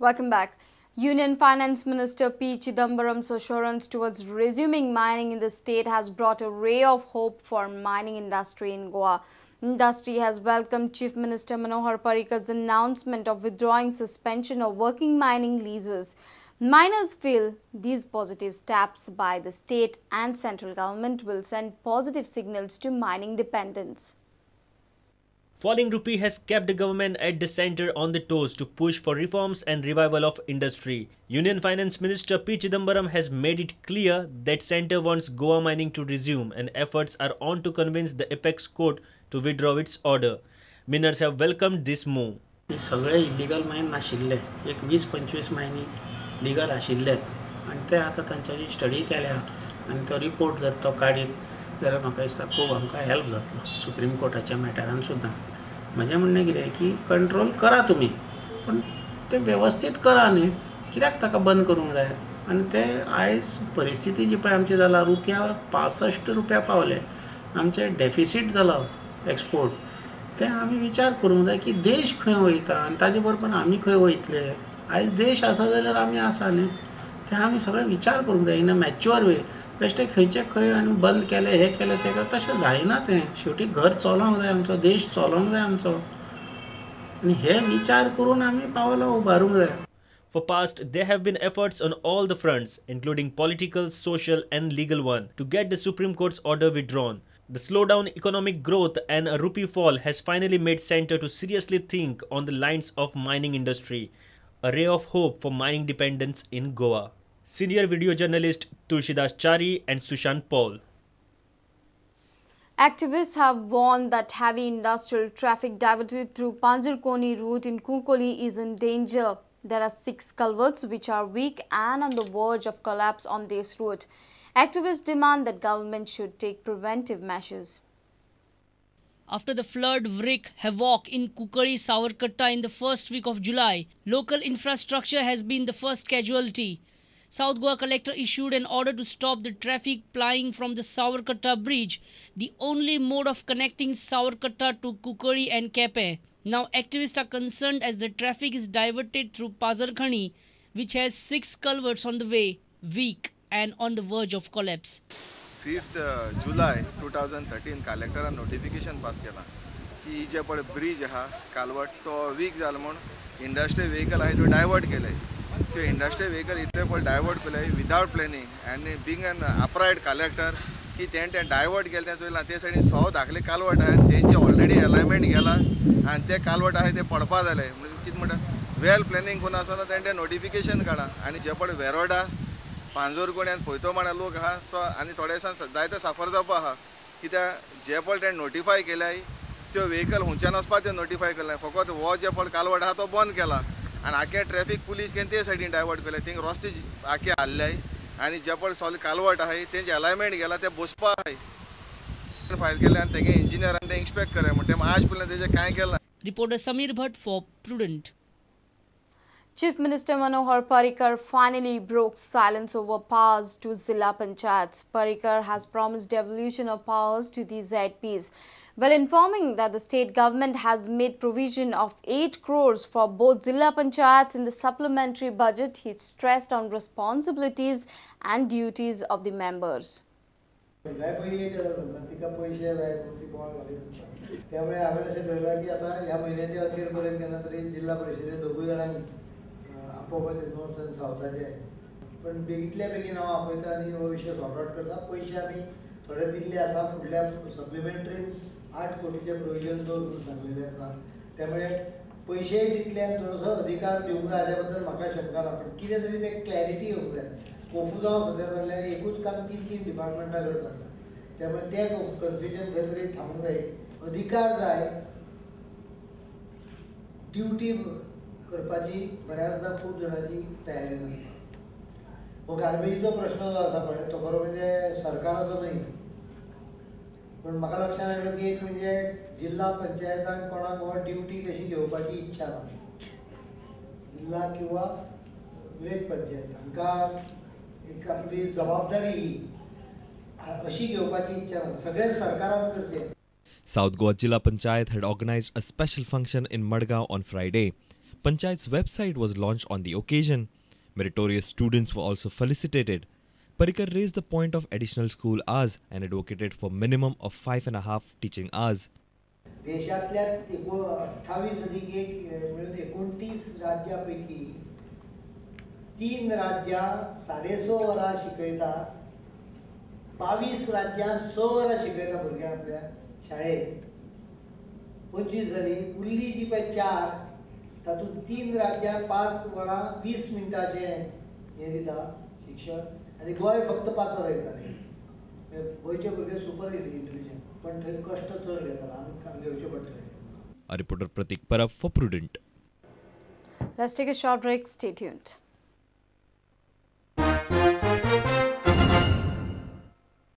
Welcome back. Union Finance Minister P. Chidambaram's assurance towards resuming mining in the state has brought a ray of hope for mining industry in Goa. Industry has welcomed Chief Minister Manohar Parrikar's announcement of withdrawing suspension of working mining leases. Miners feel these positive steps by the state and central government will send positive signals to mining dependents. Falling rupee has kept the government at the center on the toes to push for reforms and revival of industry. Union Finance Minister P. Chidambaram has made it clear that center wants Goa mining to resume and efforts are on to convince the apex court to withdraw its order. Miners have welcomed this move. सगळे illegal मायन नाशिल्ले, एक 20-25 Mayani legal आशिल्लेच आनी ते आतां तांच्यांनी study केल्या आनी तो रिपोर्ट जर तो काडीत जाल्यार म्हाका दिसता खूब आमकां हेल्प जातलो सुप्रीम कोर्टाच्या मॅटरान सुद्दां. म्हजें म्हणणें कितें की कंट्रोल करा तुमी, पूण तें वेवस्थीत करा न्ही, कित्याक ताका बंद करूंक जाय. आनी ते आयज परिस्थिती जी पळय आमची जाला, रुपया 65 रुपया पावले, आमचें डेफिसीट जाला एक्सपोर्ट, तें आमी विचार करूंक जाय की देश खंय वयता आनी ताजे बरोबर आमी खंय वयतले. आयज देश आसा जाल्यार आमी आसा न्ही, तें आमी सगळें विचार करूंक जाय इन अ मॅच्युअर वे. बेश्टे खंयचे खंय आनी बंद केलें, हें केलें, तें केलें, तशें जायना तें. शेवटी घर चलोवंक जाय आमचो, देश चलोवंक जाय आमचो, आनी हे विचार करून आमी पावलां उबारूंक जाय. For past, there have been efforts on all the fronts, including political, social and legal one, to get the Supreme Court's order withdrawn. The slowdown economic growth and a rupee fall has finally made center to seriously think on the lines of mining industry. A ray of hope for mining dependence in Goa. Senior video journalist Tulsidas Chari and Sushant Paul. Activists have warned that heavy industrial traffic diverted through Panjurkoni route in Cuncolim is in danger. There are 6 culverts which are weak and on the verge of collapse on this route. Activists demand that government should take preventive measures. After the flood wreaked havoc in Cuncolim Savarkatta in the first week of July, local infrastructure has been the first casualty. South Goa collector issued an order to stop the traffic plying from the Savarkatta bridge, the only mode of connecting Savarkatta to Cuncolim and Quepem. Now activists are concerned as the traffic is diverted through Pazarkhani, which has 6 culverts on the way, weak and on the verge of collapse. 5th July 2013 कलेक्टरान notification pass केला की जे पळय bridge आहा कालवट तो week जाला म्हूण industrial vehicle आहा त्यो divert केले. त्यो इंडस्ट्रियल व्हेकल इतले पळय डायवर्ट केले without planning and being an upright collector की तेणें तें डायवर्ट केलें तें चोयलां. ते सायडीन 100 धाकले कालवट आहा तेंचे ऑलरेडी एलायमेंट गेला आनी ते कालवट आहा ते पडपा जाले. म्हणजे कितें म्हणटा वेल प्लॅनिंग करून आसतना तेणें तें नोटिफिकेशन काडा. आनी जे पळय वेरोडा पांजोरकोणी आनी पोयतोमाणा लोक आहा तो आनी थोडे दिसान जायते साफर जावपा आहा कित्याक जे पळय तेणें नोटिफाय केल्याय त्यो व्हेकल हुंच्यान वचपा त्यो नोटिफाय केल्याय. फकत हो जे पळय कालवट आहा तो बंद केला आनी आखे ट्रॅफिक पुलीस घेवन ते सायडीन डायवर्ट केले. थिंग रस्ते आखे हाडल्याय आनी जे पळय सगळे कालवट आहाय तेंचे एलायमेंट गेला ते बसपा आहाय फायल केले आनी तेगे इंजिनियरान ते इन्स्पेक्ट केलें म्हणटा ते आज पर्यंत तेजें कांय केलां. Reporter Sameer Bhat for Prudent. Chief Minister Manohar Parrikar finally broke silence over powers to Zilla Panchayats. Parrikar has promised devolution of powers to the ZPs, while informing that the state government has made provision of 8 crores for both Zilla Panchayats in the supplementary budget. He stressed on responsibilities and duties of the members. आपोवपाचें north आनी सावथाचे पण बेगीतल्या बेगीन हांव आपयता आनी हो विशय सॉर्ट आवट करता. पयशे आमी थोडे दिल्ले आसा, फुडल्या सप्लिमेंटरीन 8 कोटीचें प्रोविजन दवर म्हणून सांगलेलें आसा. त्यामुळे पयशेय दितले आनी थोडोसो अधिकार दिवंक जाय हाज्या बद्दल म्हाका शंका ना, पण कितें तरी तें क्लॅरिटी येवंक जाय. कोफुजांव सद्या जाल्लें आनी एकूच काम 3-3 डिपार्टमेंटां करतात, त्यामुळे तें कन्फ्युजन खंय तरी थांबूंक जाय. अधिकार जाय, ड्युटी करपाची बऱ्याचदा खूब जाणांची तयारी नासता. हो गार्बेजीचो प्रश्न जो आसा पळय तो खरो म्हणजे सरकाराचो न्हय, पूण म्हाका लक्षांत आयलो की एक म्हणजे जिल्हा पंचायतांक कोणाक हो ड्युटी कशी घेवपाची इच्छा ना. जिल्हा किंवा विलेज पंचायत हांकां एक आपली जबाबदारी ही अशी घेवपाची इच्छा ना, सगळें सरकारान करचें. South Goa Jilla Panchayat had organized a special function in Madgaon on Friday. Panchayat's website was launched on the occasion. Meritorious students were also felicitated. Parrikar raised the point of additional school hours and advocated for minimum of 5.5 teaching hours. देशातल्या 28 अधिक 1 मिळून 29 राज्यापैकी 3 राज्यां 6.5 वरां शिकयतात, 22 राज्यां 6 वरां शिकयता भुरग्यांक आपल्या शाळेत. 25 जाली, उरली जी पळय 4, तातूंत 3 राज्यां 5 वरां 20 मिनटाचें हें दिता शिक्षण आनी गोंय फक्त 5 वरां दितालें. गोंयचे भुरगे सुपर इंटेलिजंट, पण थंय कष्ट चड घेतात, आमी घेवचे पडटले. A reporter Pratik Parab for Prudent. Let's take a short break. Stay tuned.